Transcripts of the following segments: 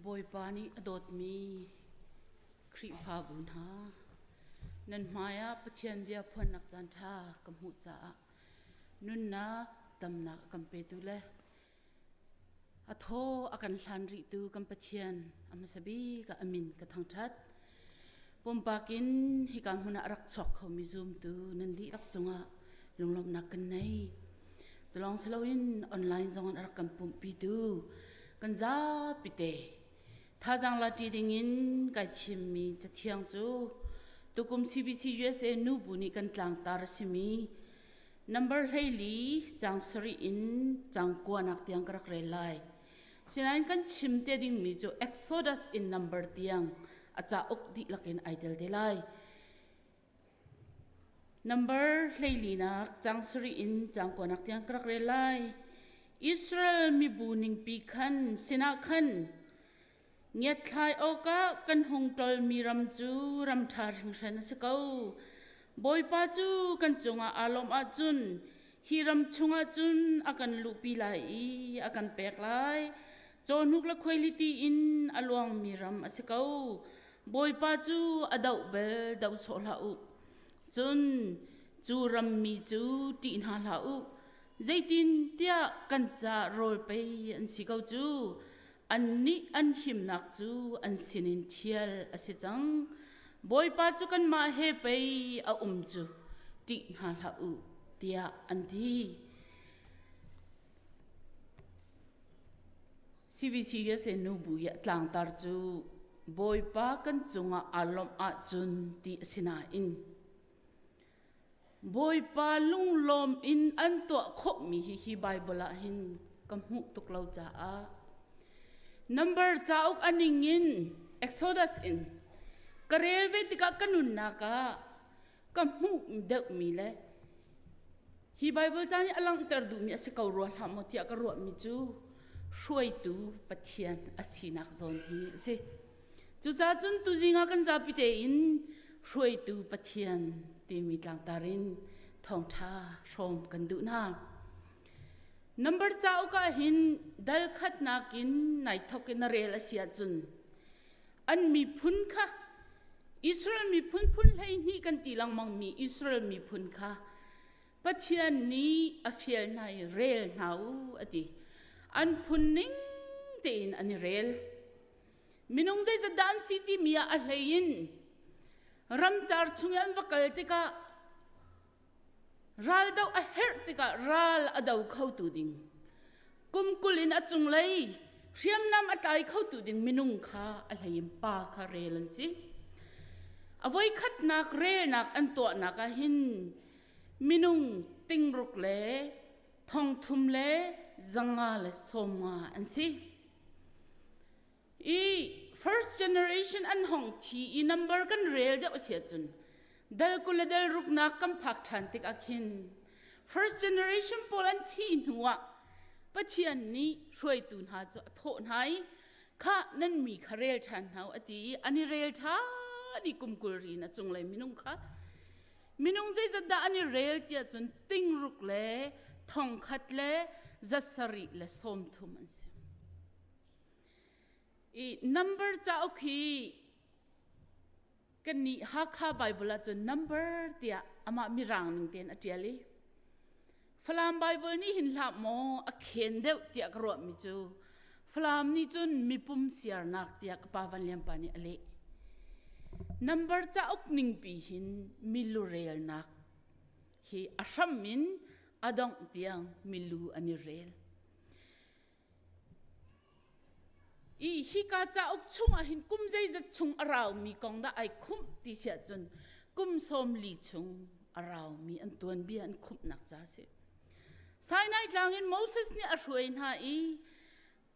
Bawipa nih a dawtmi Khrihfabu hna, nan hmaiah Pathian bia phuannak caanṭha ka hmuh caah nunnak damnak a kan petu le a thaw a kan hlan rihtu kan Pathian a hmasa bik ah a min ka thangṭhat. Pumpak in hika hmun ah a rak chuak khomi zumtu nan dihlak cungah lunglawmhnak kan nei. Culawng si loin online zong in a rak kan pumhpitu kan zapite thazaang la ṭi dingin kai thimmi cathiang cu tukum CBC USA nubu nih kan tlangtar a simi number 14 caang sarih in caang kuanak tiang ka rak rel lai. Sinain kan chim te dingmi cu Exodus in number tiang a cauk dihlak in ai tel te lai. Number 14nak caang sarih in caang kuanak tiang ka rak rel lai. Israel mibu ningpi khan sinah khan ngiatthlai awkah kan hung ṭolmi ram cu ram ṭha hringhran a si ko. Bawipa cu kan cungah aa lawmh ahcun hi ram chungah cun a kan luhpi lai i a kan pek lai. Cawhnuk le khuailiti in a luangmi ram a si ko. Bawipa cu a doh bel doh sawh hlah u. Cun cu rammi cu ṭih hna hlah u. Zeitintiah kan ca rawl pei an si ko cu. Annih an himnak cu an sinin ṭhial a si cang. Bawipa cu kanmah he pei a um cu, ṭih hna hlah u, tiah an ti. CBC USA nubu i a tlangtar cu Bawipa kan cungah aa lawmh ahcun ti a si nain Bawipa lunglawm in an tuah khawhmi hi hi Baibal ah hin ka hmuh tuk lo caah number cauk a ning in Exodus in ka rel ve tikah ka nunnak ah ka hmuh deuhmi le hi Baibal ca nih a langhter duhmi a si ko rua hlah maw tiah ka ruahmi cu hruaitu Pathian a sinak zawn hi a si. Cucaah cun tuzing ah kan zapi tein hruaitu Pathian timi tlangtar in thawngṭha hrawm kan duh hna. Number cauk ah hin dal khatnak in nai thok in na rel a si ahcun an miphun kha Israel miphun phun 12 kan ti lengmangmi Israel miphun kha Pathian nih a fial hna i rel hna u a ti. An phun ning tein an i rel. Minung zeizat dah an si timi ah a hlei in ramcar chung i an va kal tikah ral doh a herh tikah ral a do khotu ding kum 20 in a cunglei hriamnam a tlai khotu ding minung kha a hlei in pa kha rel an si. A voikhatnak relnak an tuahnak ah hin minung tingruk le thongthum le zanga le sawmnga an si. I first generation an hong thi i number kan rel deuh a si ahcun dal 20 le dal ruknak kan phak ṭhan tik ah khin first generation pawl an thi hnu ah Pathian nih hruaitu hna cu a thawh hna i kha nan mi kha rel ṭhan hna u a ti i an i rel ṭhan i kum 20 ri in a cunglei minung kha minung zeizat dah an i rel tiah cun tingruk le thongkhat le 730 an si. I number cauk hi kannih Hakha Bible ahcun number tiah amah mirang ning tein a ṭial i Falam Bible nih hin hlah maw a khen deuh tiah ka ruahmi cu Falam nih cun mipum siarnak tiah ka pa Van Lian pa nih a leh. Number cauk ningpi hin milurelnak hi a hram in a dongh tiang milu an i rel. I hika cauk chung ah hin kum zeizat chung a raumi kong dah ai khumh ti si ahcun kum 40 chung a raumi an tuanbia an khumhnak ca a si. Sinai tlang in Moses nih a hruai hna i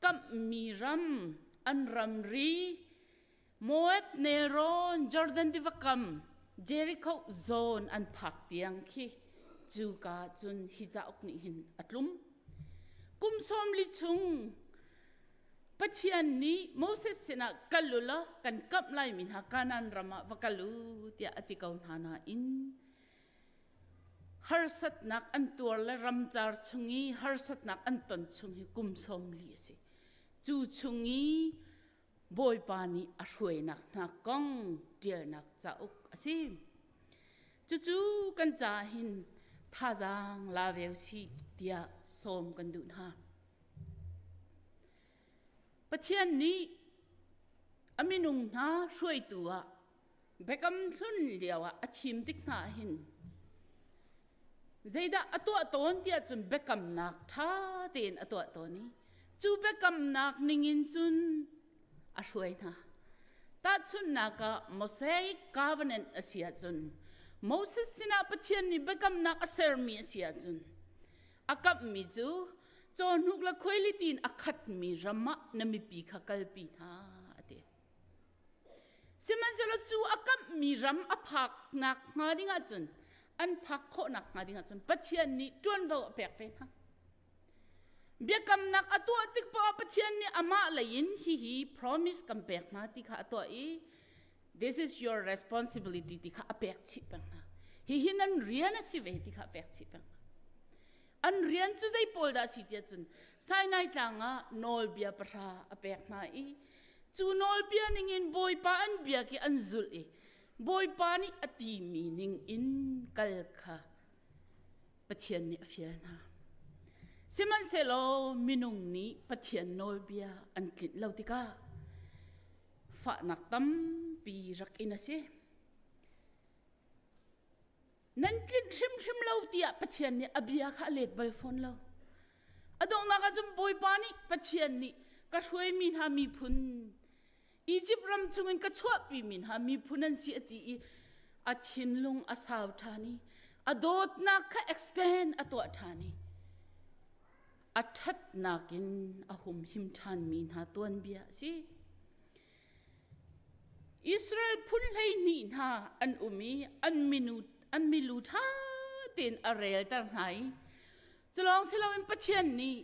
kamhmi ram an ramri Moab nelrawn Jordan tiva kam Jericho zawn an phak tiang khi cuka cun hi cauk nih hin a tlum. Kum 40 chung Pathian nih Moses sinah kal u law kan kamh laimi hna Kanaan ram ah va kal u tiah a ti ko hna nain harsatnak an tuar le ramcar chung i harsatnak an ton chung hi kum 40 a si. Cu chung i Bawipa nih a hruainak hna kong ṭialnak cauk a si. Cucu kan ca hin thazaang la ve usih tiah sawm kan duh hna. Pathian nih a minung hna hruaitu ah Biakam hlun lioah a thim tik hna hin zeidah a tuah tawn tiah cun biakamnak ṭha tein a tuah tawn i cu biakamnak ningin cun a hruai hna. Tahchunhnak ah Mosaic covenant a si ahcun Moses sinah Pathian nih biakamnak a sermi a si ahcun a kamhmi cu cawhnuk le khuailiti in a khatmi ram ah na mipi kha kalpi hna a ti. Sihmanhsehlaw cu a kamhmi ram a phaknak hnga ding ahcun an phak khawhnak hnga ding ahcun Pathian nih ṭuanvo a pek ve hna. Biakamnak a tuah tik poah Pathian nih amah lei in hihi promise kan pek hna ti kha a tuah i this is your responsibility ti kha a pek chih peng hna. Hihi nan rian a si ve ti kha a pek chih peng hna. An rian cu zei pawl dah si tiah cun Sinai tlang ah nawlbia pahra a pek hna i cu nawlbia ningin Bawipa an biak i an zulh i Bawipa nih a timi ningin kal kha Pathian nih a fial hna. Sihmanhsehlaw minung nih Pathian nawlbia an tlinh lo tikah fahnak tampi rak in a si. Nan tlinh hrimhrim lo tiah Pathian nih a bia kha a let bal fawn lo. A donghnak ah cun Bawipa nih Pathian nih ka hruaimi hna miphun Egypt ram chungin ka chuahpimi hna miphun an si a ti i a thinlung a sau ṭhan i a dawtnak kha extend a tuah ṭhan i a ṭhatnak in a humhim ṭhanmi hna tuanbia a si. Israel phun 12 hna an um i an minu an milu ṭha tein a relter hna i culawng si loin Pathian nih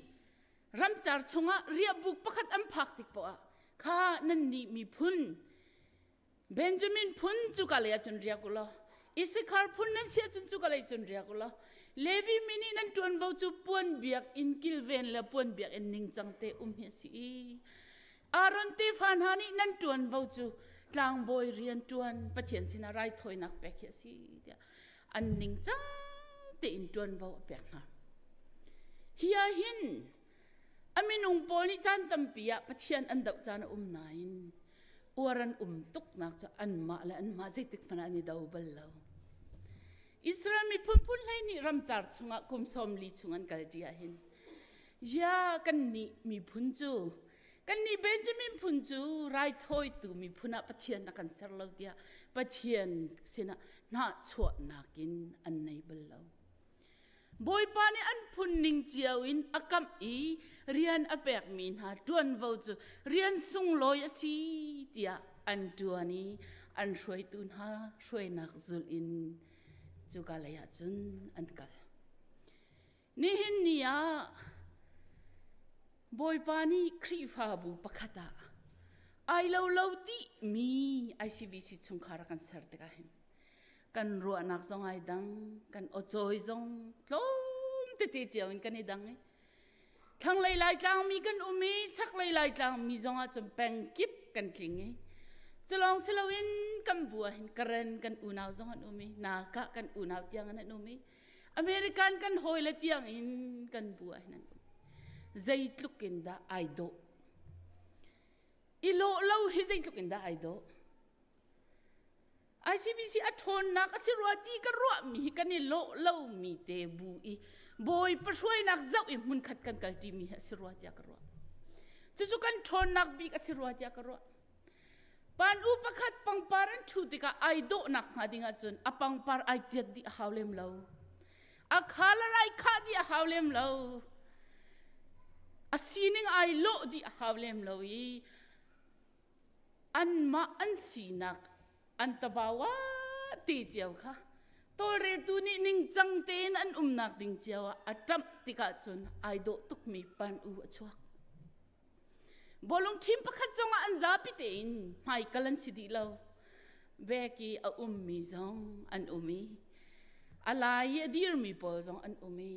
ramcar chungah riahbuk pakhat an phak tik poah ah kha nannih miphun Benjamin phun cuka lei ah cun riak u law Issachar phun nan si ahcun cuka lei cun riak u law Levi mi nih nan ṭuanvo cu puan biakinn kilven le puan biakinn ningcang te um hi a si i Aaron tefa hna nih nan ṭuanvo cu tlangbawi rian ṭuan Pathian sinah raithawinak pek hi a si tiah an ningcang tein ṭuanvo a pek hna. Hi ah hin a minung pawl nih caan tampi ah Pathian an doh caan a um nain uar an um tuknak cu anmah le anmah zeitik hmanh ah an i do bal lo. Israel miphun phun hlei nih ramcar chungah kum 40 chung an kal ṭi ah hin Ya kannih miphun cu kannih Benjamin phun cu raithawitu miphun ah Pathian a kan ser lo tiah Pathian sinah hnahchuahnak in an nei bal lo. Bawipa nih an phun ning cio in a kamh i rian a pekmi hna ṭuanvo cu rian sunglawi a si tiah an ṭuan i an hruaitu hna hruainak zulh in cuka lei ah cun an kal. Nihin ni ah Bawipa nih Khrihfabu pakhat ah ai lo lo dihmi ICBC chungkhar a kan ser tikah hin kan ruahnak zong ai dang, kan awcawi zong tlawm tete cio in kan i dang i thlanglei Laitlang mi kan um i chaklei Laitlang mi zong ah cun peng kip kan tling i culawng si loin kan bu ah hin Karen kan unau zong an um i Naka kan unau tiang an um i American kan hawile tiang in kan bu ah hin an um. Zeitluk in dah ai dawh. I lawh lo hi zeitluk in dah ai dawh. ICBC a ṭhawnnak a si rua ti ka ruahmi hi kan i lawh lomi te bu i bawi pahruainak zoh i hmunkhat kan kal ṭimi hi a si rua tiah ka ruah. Cucu kan ṭhawnnak bik a si rua tiah ka ruah. Pan u pakhat pangpar an ṭhu tikah ai dawhnak hnga ding ahcun a pangpar ai tiat dih a hau lem lo. A khalar ai khah dih a hau lem lo. A sining ai lawh dih a hau lem lo i anmah an sinak an tabawa te cio kha tawlreltu nih ningcang tein an umnak ding cio ah a ṭamh tikah cun ai dawh tukmi pan u a chuak. Bawlung ṭhim pakhat zongah an zapi tein hmaikal an si dih lo. Bek i a ummi zong an um i a lai i a dirmi pawl zong an um i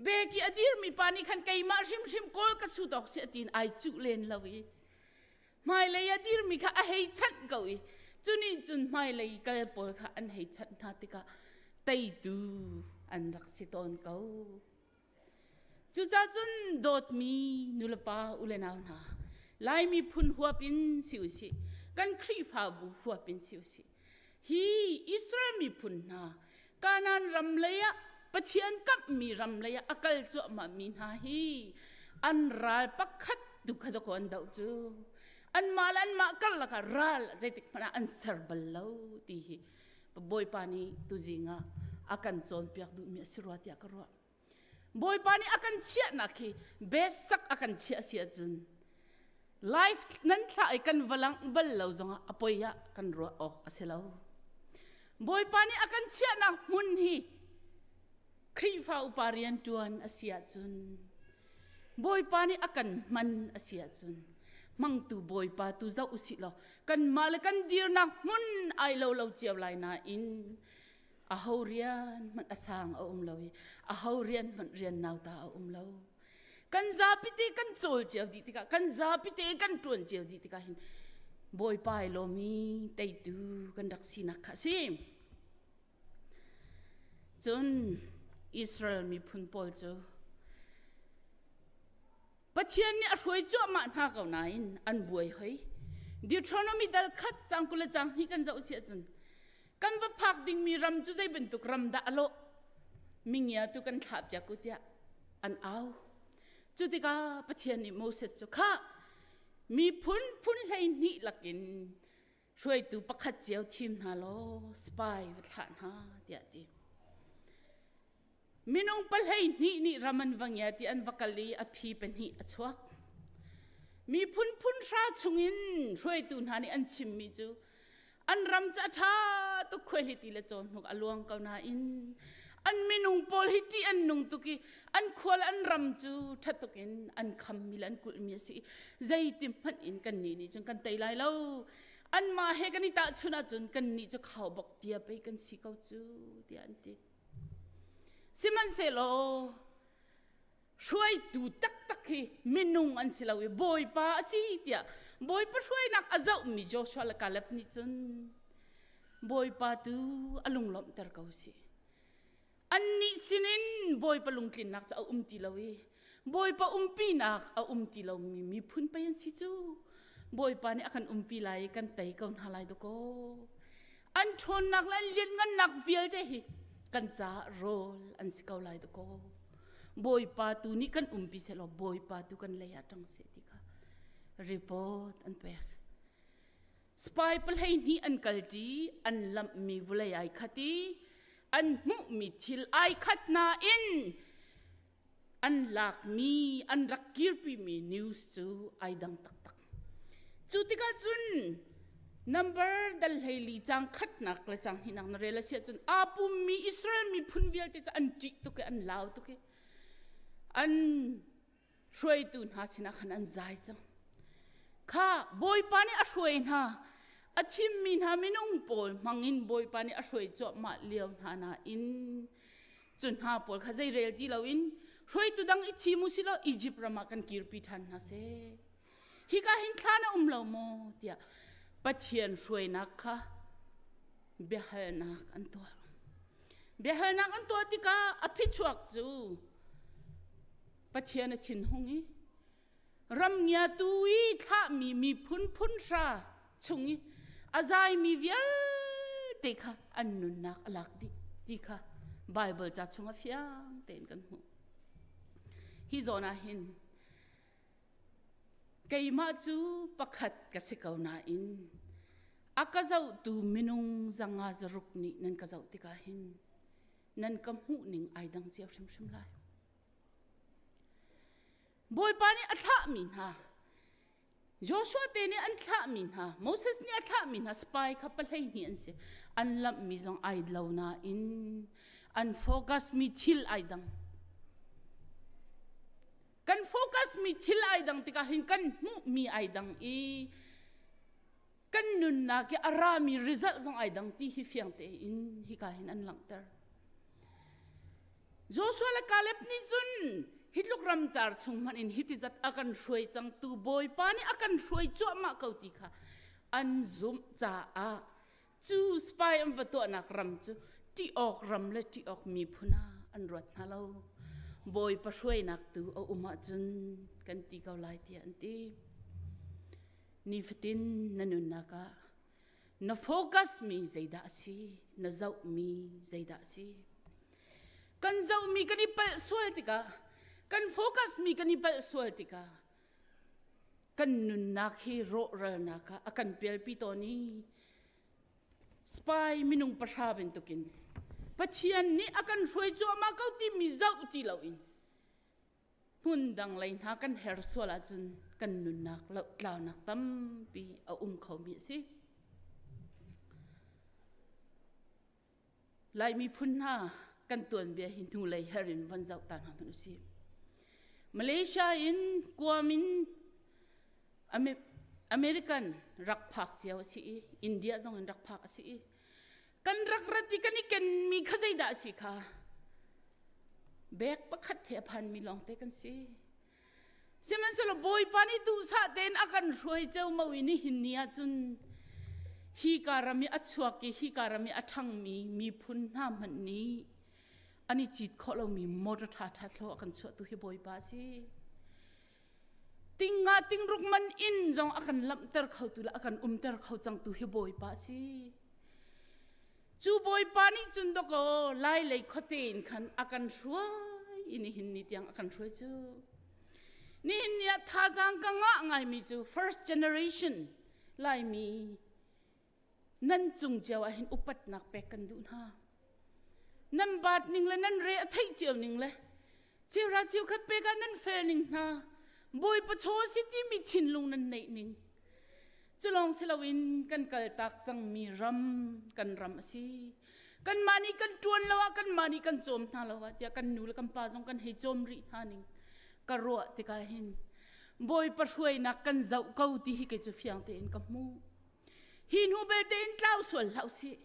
bek i a dirmi pa nih khan keimah hrimhrim kawl ka sut awk si a tiin ai cuh len lo i. Hmailei a dirmi kha a hei chanh ko i cunih cun hmailei kal pawl kha an hei chanh hna tikah teitu an rak si tawn ko. Cucaah cun dawtmi nulepa ulenau hna, Lai miphun huap in si usih, kan Khrihfabu huap in si usih, hi Israel miphun hna Kanaan ram lei ah Pathian kamhmi ram lei ah a kal cuahmahmi hna hi an ral pakhat tu kha dakaw an doh cu. Anmah le anmah karlak ah ral zeitik hmanh ah an ser bal lo ti hi Bawipa nih tuzing ah a kan cawnpiak duhmi a si rua tiah ka ruah. Bawipa nih a kan chiahnak hi besak a kan chiah si ahcun life nan thlah i kan va langh bal lo zongah a poi ah kan ruah awk a si lo. Bawipa nih a kan chiahnak hmun hi Khrihfa upa rian ṭuan a si ahcun Bawipa nih a kan hman a si ahcun hmangtu Bawipa tu zoh usih law kanmah le kan dirnak hmun ai lo lo cio lai nain aho rian hmanh a sang a um lo i aho rian hmanh rian nauta a um lo. Kan zapi te kan cawl cio dih tikah kan zapi te kan ṭuan cio dih tikah hin Bawipa ai lawmi teitu kan rak sinak kha a si. Cun Israel miphun pawl cu Pathian nih a hruai cuahmah hna ko nain an buai hoi. Deuteronomy dal khat cang 20 le cang 2 kan zoh si ahcun kan va phak dingmi ram cu zei bantuk ram dah a lawh mingia tu kan thlah piak u tiah an au. Cu tikah Pathian nih Moses cu khah miphun phun 12 lakin hruaitu pakhat cio thim hna law spy va thlah hna tiah a ti. Minung 12 nih ram an va ngia ti an va kal i a phi pahnih a chuak. Miphun phun hra chungin hruaitu hna nih an chimmi cu an ram cu a ṭha tuk khuaihliti le cawhnuk a luang ko nain an minung pawl hi ṭih an nung tuk i an khua le an ram cu ṭha tuk in an khammi le an kulhmi a si i zeiti hmanh in kannih nih cun kan tei lai lo. Anmah he kan i tahchunh ahcun kannih cu khaubawk tia pei kan si ko cu tiah an ti. Sihmanhsehlaw hruaitu taktak hi minung an si lo i Bawipa a si tiah Bawipa hruainak a zohmi Joshua le Caleb nih cun Bawipa tu a lunglawmhter ko si. Annih sinin Bawipa lungtlinnak cu a um ti lo i Bawipa umpinak a um ti lomi miphun pei an si cu. Bawipa nih a kan umpi lai i kan tei ko hna lai dakaw. An ṭhawnnak le an lianngannak vialte hi kan caah rawl an si ko lai dakaw. Bawipa tu nih kan umpi sehlaw Bawipa tu kan lei ah ṭang seh ti kha report an pek. Spy 12 an kalṭi, an lamhmi vawlei ai khat i an hmuhmi thil ai khat nain an lakmi an rak kirpimi news cu ai dang taktak. Cu tikah cun number dal 14 cang khatnak le cang hnihnak na rel a si ahcun aa pummi Israel miphun vialte cu an ṭih tuk i an lau tuk i an hruaitu hna sinah khan an zai cang. Kha Bawipa nih a hruai hna a thimmi hna minung pawl hmangin Bawipa nih a hruai cuahmah lio hna nain cu hna pawl kha zei rel ti loin hruaitu dang i thim u silaw Egypt ram ah kan kirpi ṭhan hna seh. Hika hin thla na um lo maw tiah Pathian hruainak kha biahalnak an tuah. Biahalnak an tuah tikah a phichuak cu Pathian a thinhung i ram ngiatu i thlahmi miphun phun hra chung i a zaimi vialte kha an nunnak a lak dih ti kha Baibal ca chungah fiang tein kan hmuh. Hi zawn ah hin keimah cu pakhat ka si ko nain a ka zohtu minung 506 nih nan ka zoh tikah hin nan ka hmuh ning ai dang cio hrimhrim lai. Bawipa nih a thlahmi hna Joshua te nih an thlahmi hna Moses nih a thlahmi hna spy kha 12 an si. An lamhmi zong ai lo nain an focus mi thil ai dang. Kan focus mi thil ai dang tikah hin kan hmuhmi ai dang i kan nunnak i a rami result zong ai dang ti hi fiang tein hika hin an langhter. Joshua le Caleb nih cun Hi tluk ramcar chung hmanh in hiti zat a kan hruai cangtu Bawipa nih a kan hruai cuahmah ko ti kha an zumh caah cu spy an va tuahnak ram cu ṭih awk ram le ṭih awk miphun ah an ruat hna lo. Bawipa hruainak tu a um ahcun kan ti ko lai tiah an ti. Nifatin na nunnak ah na focus mi zeidah a si? Na zohmi zeidah a si? Kan zohmi kan i palh sual tikah, kan focus mi kan i palh sual tikah, kan nunnak hi rawhralnak ah a kan pialpi tawn i spy minung pahra bantukin Pathian nih a kan hruai cuahmah ko timi zoh ti loin hmun dang lei hna kan her sual ahcun kan nunnak tlaunak tampi a um khomi a si. Lai miphun hna kan tuanbia hi hnulei her in von zoh ta hna hmanh usih. Malaysia in Guam in American rak phak cio a si i India zong in rak phak a si i kan rak rat i kan i kenmi kha zeidah a si kha bag pakhat he a phanmi lawngte kan si. Sihmanhsehlaw Bawipa nih duhsah tein a kan hruai ceomo i nihin ni ahcun hi ka ram i a chuak i hi ka ram i a ṭhangmi miphun hna hmanh nih an i cit khawh lomi motor ṭhaṭha thlo a kan chuahtu hi Bawipa a si. Ting nga tingruk man inn zong a kan lamhter khotu le a kan umter kho cangtu hi Bawipa a si. Cu Bawipa nih cun dawkaw lai lei khuate in khan a kan hruai i nihin ni tiang a kan hruai cu. Nihin ni ah thazaang ka ngah ngaimi cu first generation Laimi nan cung cio ah hin upatnak pek kan duh hna. Nan baat ning le nan re a theih cio ning le cheuhra cheukhat pek ah nan fel ning hna Bawipa chaw si timi thinlung nan neih ning Culawng si loin kan kaltak cangmi ram kan ram a si. Kanmah nih kan ṭuan lo ah kanmah nih kan cawm hna lo ah tiah kan nu le kan pa zong kan hei cawm rih hna ning ka ruah tikah hin Bawipa hruainak kan zoh ko ti hi kei cu fiang tein ka hmuh. Hi hnu belte in tlau sual hlah usih.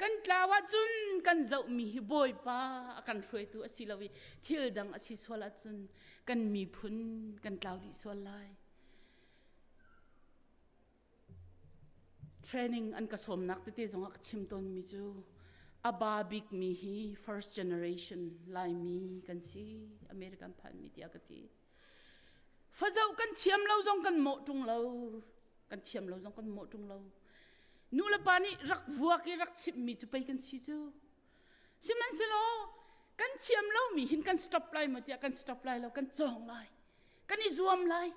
Kan tlau ahcun kan zohmi hi Bawipa a kan hruaitu a si lo i thil dang a si sual ahcun kan miphun kan tlau dih sual lai. Training an ka sawmnak tete zongah ka chim tawnmi cu a ba bikmi hi first generation Laimi kan si, American phanmi tiah ka ti. Fazoh kan thiam lo zong kan mawh ṭung lo. Kan thiam lo zong kan mawh ṭung lo. Nu le pa nih rak vuak i rak chimhmi cu pei kan si cu. Sihmanhsehlaw kan thiam lomi hin kan stop lai maw tiah kan stop lai lo, kan cawng lai. Kan i zuam lai.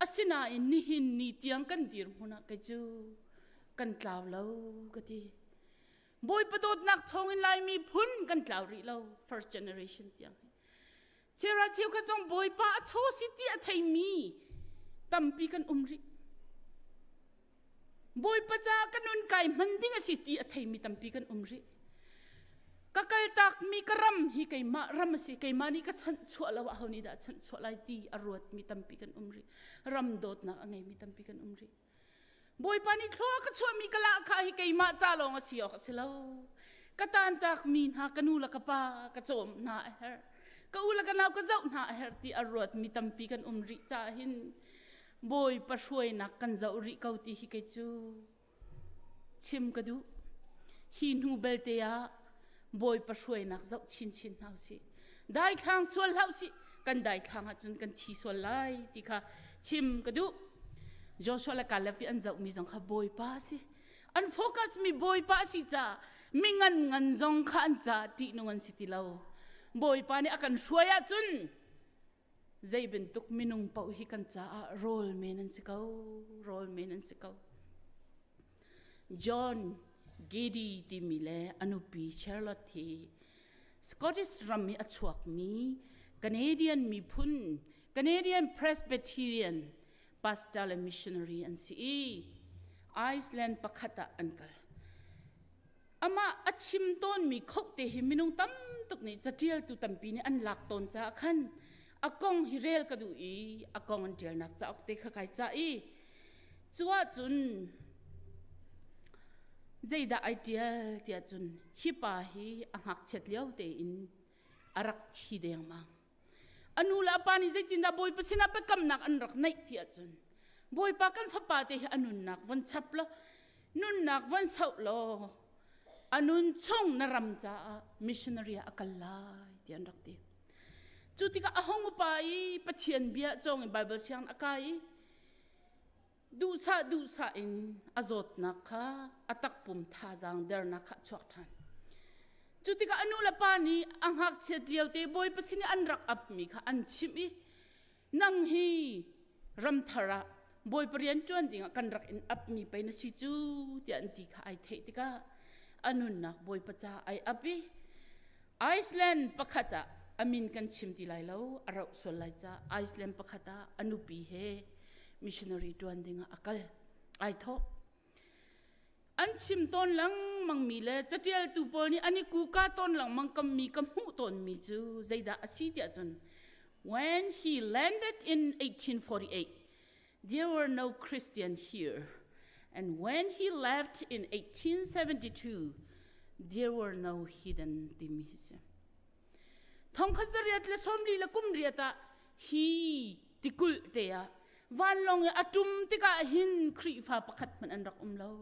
Asinain nihin ni tiang kan dirhmun ah kei cu kan tlau lo ka ti. Bawipa dawtnak thawngin Laimi phun kan tlau rih lo first generation tiang. Chera cheukhat zong Bawipa a chaw si ti a theimi tampi kan um rih. Bawipa caah ka nun kai hman ding a si ti a theimi tampi kan um rih. Ka kaltakmi ka ram hi keimah ram a si, keimah nih ka chanhchuah lo ah ho nih dah chanhchuah lai ti a ruatmi tampi kan um rih. Ram dawtnak a ngeimi tampi kan um rih. Bawipa nih thlua ka chuahmi ka lahkhah hi keimah ca lawng a si awk a si lo. Ka tantakmi hna ka nu le ka pa ka cawm hna a herh. Ka u le ka nau ka zoh hna a herh ti a ruatmi tampi kan um rih caah hin Bawipa hruainak kan zoh rih ko ti hi kei cu chim ka duh. Hi hnu belte ah Bawipa hruainak zoh chinchin hna usih. Daithlang sual hlah usih. Kan daithlang ahcun kan thi sual lai ti kha chim ka duh. Joshua le Caleb i an zohmi zong kha Bawipa a si. An focus mi Bawipa a si caah mi ngan ngan zong kha an caah ṭihnung an si ti lo. Bawipa nih a kan hruai ahcun zei bantuk minung paoh hi kan caah rawl men an si ko rawl men an si ko John Giddy timi le a nupi Charlotte hi Scottish ram i a chuakmi Canadian miphun Canadian Presbyterian pastor le missionary an si i Iceland pakhat ah an kal Amah a chim tawnmi khoh te hi minung tam tuk nih caṭialtu tampi nih an lak tawn caah khan a kong hi rel ka duh i a kong an ṭialnak cauk te kha kai cah i cu ahcun zeidah ai ṭial tiah cun hi pa hi a ngakchiat lio tein a rak thi dengmang. A nu le a pa nih zeitindah Bawipa sinah biakamnak an rak neih ti ahcun Bawipa kan fapa te hi a nunnak von chap law nunnak von sauh law a nun chung na ram caah missionary ah a kal lai ti an rak ti. Cu tikah a hung upa i Pathian bia cawng i Bible siang a kai i duhsah duhsah in a zawtnak kha a takpum thazaang dernak kha a chuak ṭhan. Cu tikah a nu le pa nih a ngakchiat lio te Bawipa sin i an rak apmi kha an chimh i nang hi ramthar ah Bawipa rian ṭuan dingah kan rak in apmi pei na si cu tiah an ti kha ai theih tikah a nunnak Bawipa ca ai ap i Iceland pakhat ah a min kan chim ti lai lo a rauh sual lai ca Iceland pakhat ah a nupi he missionary ṭuan dingah a kal ai thawh an chim tawn lengmang mi le catialtu pawl nih an i kuka tawn lengmang kammi ka hmuh tawnmi cu zeidah a si tiah cun when he landed in 1848 there were no Christian here and when he left in 1872 there were no heathen timi hi si thongkhat zariat le sawmli le kum riat ah hi tikulh te ah vanlawng i a ṭum tikah hin Khrihfa pakhat hmanh an rak um lo.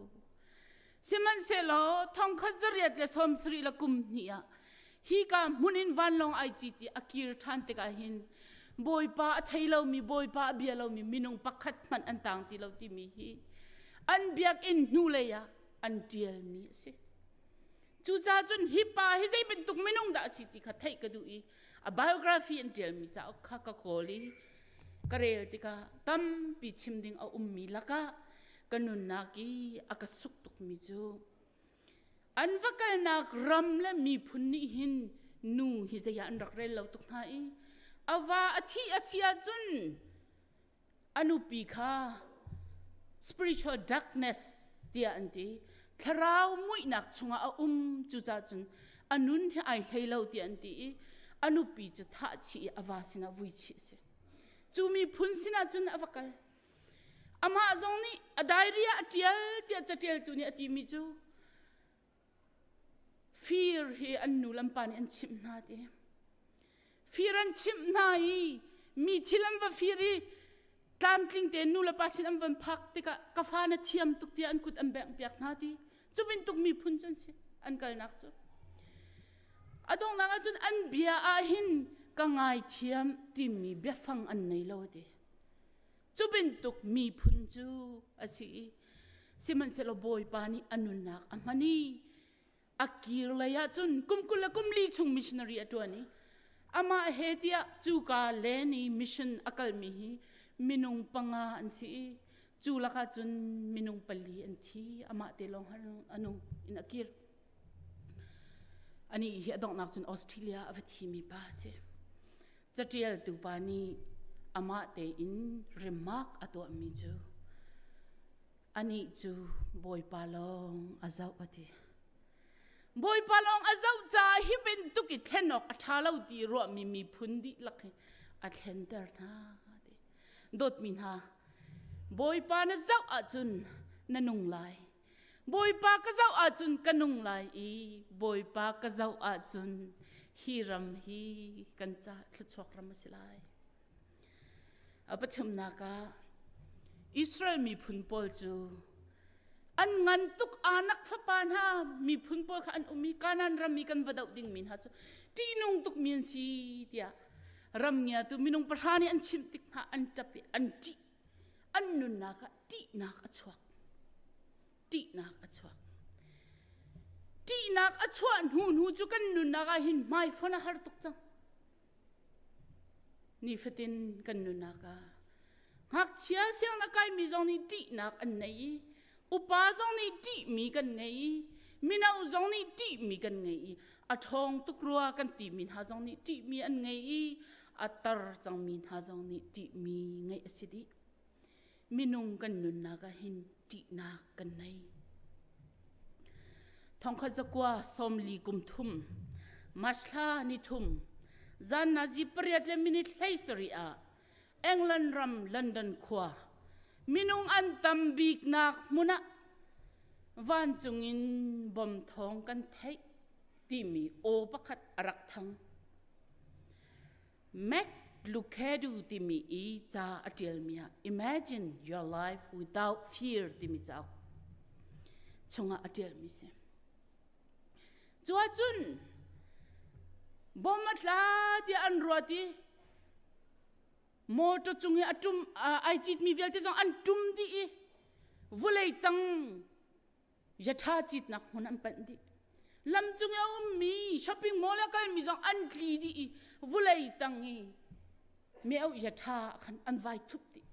Sihmanhsehlaw thongkhat zariat le 70 le kum hnih ah hika hmun in vanlawng ai cit i a kir ṭhan tikah hin Bawipa a thei lomi Bawipa a bia lomi minung pakhat hmanh an tang ti lo timi hi an biakinn hnulei ah an ṭialmi a si. Cucaah cun hi pa hi zei bantuk minung dah a si ti kha theih ka duh i a biography an ṭialmi cauk kha ka kawl i ka rel tikah tampi chim ding a ummi lakah ka nunnak i a ka suk tukmi cu an va kalnak ram le miphun nih hin nu hi zei ah an rak rel lo tuk hna i a va a thih a si ahcun a nupi kha spiritual darkness tiah an ti thlarau muihnak chungah a um cucaah cun a nun hi ai hlei lo tiah an ti i a nupi cu thah chih i a va sinah vui chih a si cu miphun sinah cun a va kal amah zong nih a diary ah a ṭial tiah caṭialtu nih a timi cu Fir hi an nu le an pa nih an chimh hna ti. Fir an chimh hna i mi thil an va fir i tlamtling tein nu le pa sin an van phak tikah ka fa na thiam tuk tiah an kut an bengh piak hna ti. Cu bantuk miphun cu an si an kalnak cu. A donghnak ahcun an bia ah hin ka ngaithiam timi biafang an nei lo ti. Cu bantuk miphun cu a si i sihmanhsehlaw Bawipa nih a nunnak a hman i a kir lei ah cun kum 20 le kum li chung missionary a ṭuan i amah he tiah cuka len i mission a kalmi hi minung panga an si i cu lakah cun minung pali an thi amah te lawng a nung in a kir ani hi a donghnak cun Australia a va thimi pa a si Caṭialtu pa nih amah tein remark a tuahmi cu anih cu Bawipa lawng a zoh a ti. Bawipa lawng a zoh caah hi bantuk i thlen awk a ṭha lo ti ruahmi miphun dihlak hi a thlenter hna a ti. Dawtmi hna, Bawipa na zoh ahcun na nung lai. Bawipa ka zoh ahcun ka nung lai i Bawipa ka zoh ahcun hi ram hi kan ca thluachuak ram a si lai. A pathumnak ah Israel miphun pawl cu an ngan tuk anak fapa hna miphun pawl kha an um i Kanaan ram i kan va doh dingmi hna cu ṭihnung tukmi an si tiah ram ngiatu minung pahra nih an chimh tik hna an ṭap i an ṭih an nunnak ah ṭihnak a chuak ṭihnak a chuak ṭihnak a chuah hnu hnu cu kan nunnak ah hin hmaifon a har tuk cang nifatin kan nunnak ah ngakchia siang na kaimi zong nih ṭihnak an nei i upa zong nih ṭihmi kan ngei i mino zong nih ṭihmi kan ngei i a ṭhawng tuk rua kan timi hna zong nih ṭihmi an ngei i a tar cangmi hna zong nih ṭihmi ngeih a si dih. Minung kan nunnak ah hin ṭihnak kan nei. Thongkhat zakua 40 kum thum March thla ni thum zan nazi pariat le minute 17 ah England ram London khua minung an tam biknak hmun ah vancung in bom thawng kan theih timi aw pakhat a rak thang. Mac Lucado timi i ca a ṭialmi ah Imagine Your Life Without Fear timi cauk chungah a ṭialmi si. Cu ahcun bom a tla tiah an ruat i motor cung i a ṭum ai citmi vialte zong an ṭum dih i vulei tang yatha citnak hmun an panh dih. Lam cung i a ummi shopping mall a kalmi zong an tli dih i vulei tang i meo yatha khan an vai thup dih.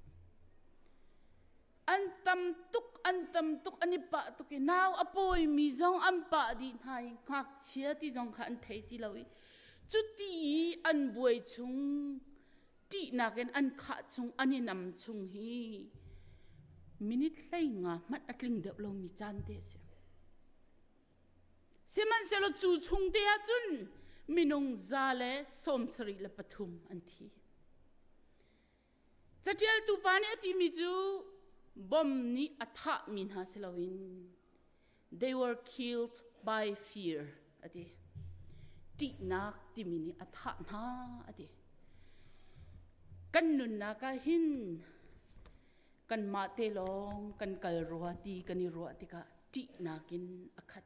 An tam tuk an tam tuk an i pah tuk i nau a pawimi zong an pah dih hna i ngakchia ti zong kha an thei ti lo i cuti i an buai chung ṭihnak in an khah chung an i nam chung hi minute 15 hmanh a tling deuh lomi caan te a si. Sihmanhsehlaw cu chung te ah cun minung 173 an thi. Caṭialtu pa nih a timi cu bom nih a thahmi hna si loin they were killed by fear a ti. Ṭihnak timi nih a thah hna a ti. Kan nunnak ah hin kanmah te lawng kan kal rua ti kan i ruah tikah ṭihnak in a khat.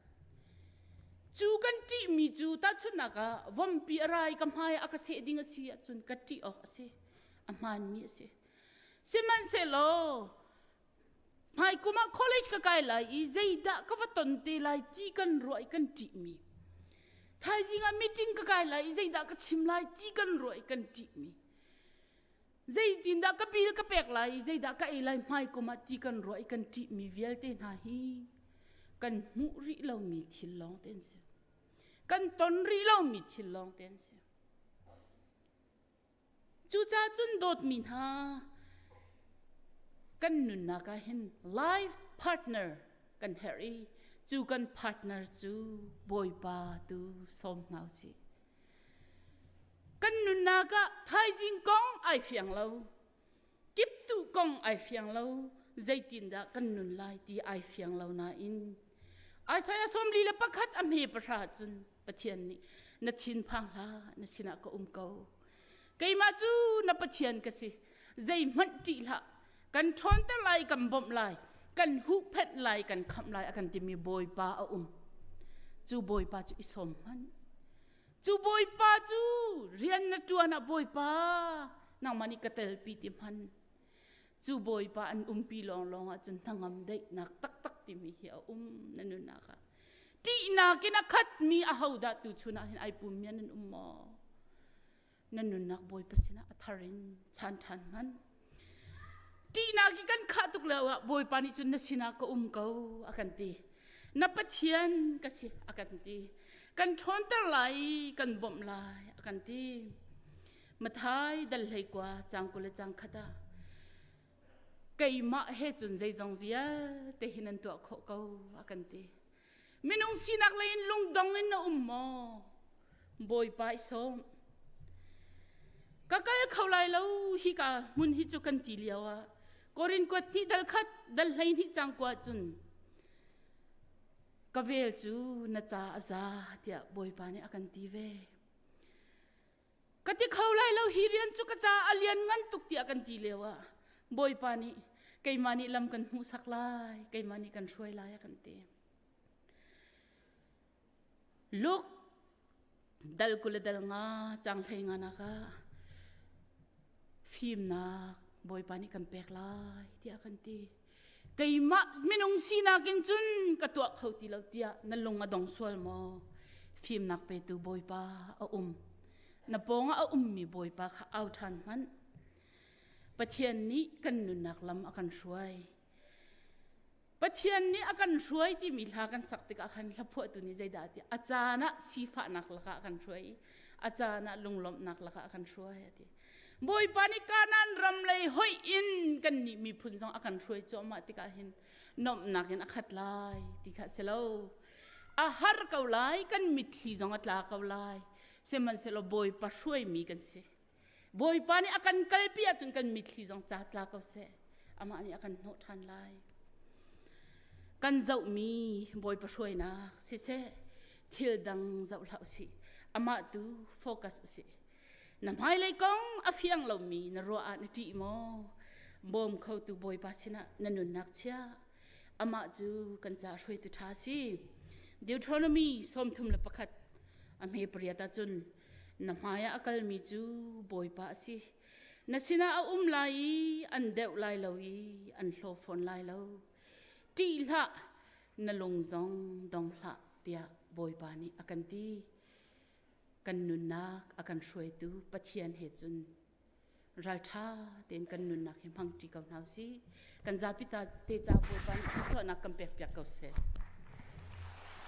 Cu kan ṭihmi cu tahchunhnak ah vompi a rai ka hmai a ka seh ding a si ahcun ka ṭih awk a si. A hmaanmi a si. Sihmanhsehlaw hmaikum ah college ka kai lai i zeidah ka va ton te lai ti kan ruah i kan ṭihmi. Thaizing ah meeting ka kai lai i zeidah ka chim lai ti kan ruah i kan ṭihmi. Zeitindah ka bill ka pek lai i zeidah ka ei lai hmaikum ah ti kan ruah i kan ṭihmi vialte hna hi kan hmuh rih lomi thil lawng te an si. Kan ton rih lomi thil lawng te an si. Cucaah cun dawtmi hna kan nunnak ah hin life partner kan herh i cu kan partner cu Bawipa tu sawm hna usih. Kan nunnak ah thaizing kong ai fiang lo, kiptuh kong ai fiang lo, zeitindah kan nun lai ti ai fiang lo nain Isaiah 41 a hme pahra cun Pathian nih na thinphang hlah na sinah ka um ko. Keimah cu na Pathian ka si. Zeihmanh ṭih hlah. Kan ṭhawnter lai, kan bawmh lai, kan huhphenh lai, kan khamh lai a kan timi Bawipa a um. Cu Bawipa cu i sawm hmanh. Cu Bawipa cu rian na ṭuan ah Bawipa nangmah nih ka telpi ti hman. Cu Bawipa an umpi lawnglawng ahcun hnangam daihnak taktak timi hi a um na nunnak ah. Ṭihnak in a khatmi ahodah tuchun ah hin ai pummi an um maw? Na nunnak Bawipa sinah a thar in chan ṭhan hmanh. Ṭihnak i kan khah tuk lio ah Bawipa nih cun na sinah ka um ko a kan ti. Na Pathian ka si a kan ti. Kan ṭhawnter lai, kan bawmh lai a kan ti. Mathai dal 19 caang 20 le caang khat ah keimah he cun zeizong vialte hi nan tuah khawh ko a kan ti. Minung sinak lei in lungdong in na um maw? Bawipa i sawm. Ka kal kho lai lo hi ka hmun hi cu kan ti lio ah Korin kuat hnih dal khat dal 12 cang kua cun ka vel cu na ca a za tiah Bawipa nih a kan ti ve. Ka ti kho lai lo hi rian cu ka ca a lian ngan tuk tiah kan ti lio ah Bawipa nih keimah nih lam kan hmuhsak lai keimah nih kan hruai lai a kan ti. Luke dal 20 le dal 5 cang 15 nak ah fimnak Bawipa nih kan pek lai tiah kan ti. Keimah minung sinak in cun ka tuah kho ti lo tiah na lung a dong sual maw? Fimnak petu Bawipa a um. Na pawngah a ummi Bawipa kha au ṭhan hmanh. Pathian nih kan nunnak lam a kan hruai. Pathian nih a kan hruai timi hla kan sak tikah khan hlaphuahtu nih zeidah a ti? A caan ah sifahnak lakah a kan hruai i a caan ah lunglawmhnak lakah a kan hruai a ti. Bawipa nih Kanaan ram lei hoih in kannih miphun zong a kan hruai cuahmah tikah hin nuamhnak in a khat lai ti kha si lo. A har ko lai, kan mitthli zong a tla ko lai. Sihmanhsehlaw Bawipa hruaimi kan si. Bawipa nih a kan kalpi ahcun kan mitthli zong ca tla ko seh. Amah nih a kan hnawh ṭhan lai. Kan zohmi Bawipa hruainak siseh, thil dang zoh hlah usih. Amah tu focus usih. Na hmailei kong a fiang lomi na ruah ah na ṭih maw? Bawm khotu Bawipa sinah na nunnak chia. Amah cu kan ca hruaitu ṭha si. Deuteronomy 31 a hme pariat ahcun na hmai ah a kalmi cu Bawipa a si. Na sinah a um lai i an deuh lai lo i an hlaw fawn lai lo. Ṭih hlah, na lung zong dong hlah tiah Bawipa nih a kan ti. Kan nunnak a kan hruaitu Pathian he cun ralṭha tein kan nunnak hi hmangṭi ko hna usih. Kan zapi ta te ca Bawipa nih thluachuahnak kan pekpiak ko seh.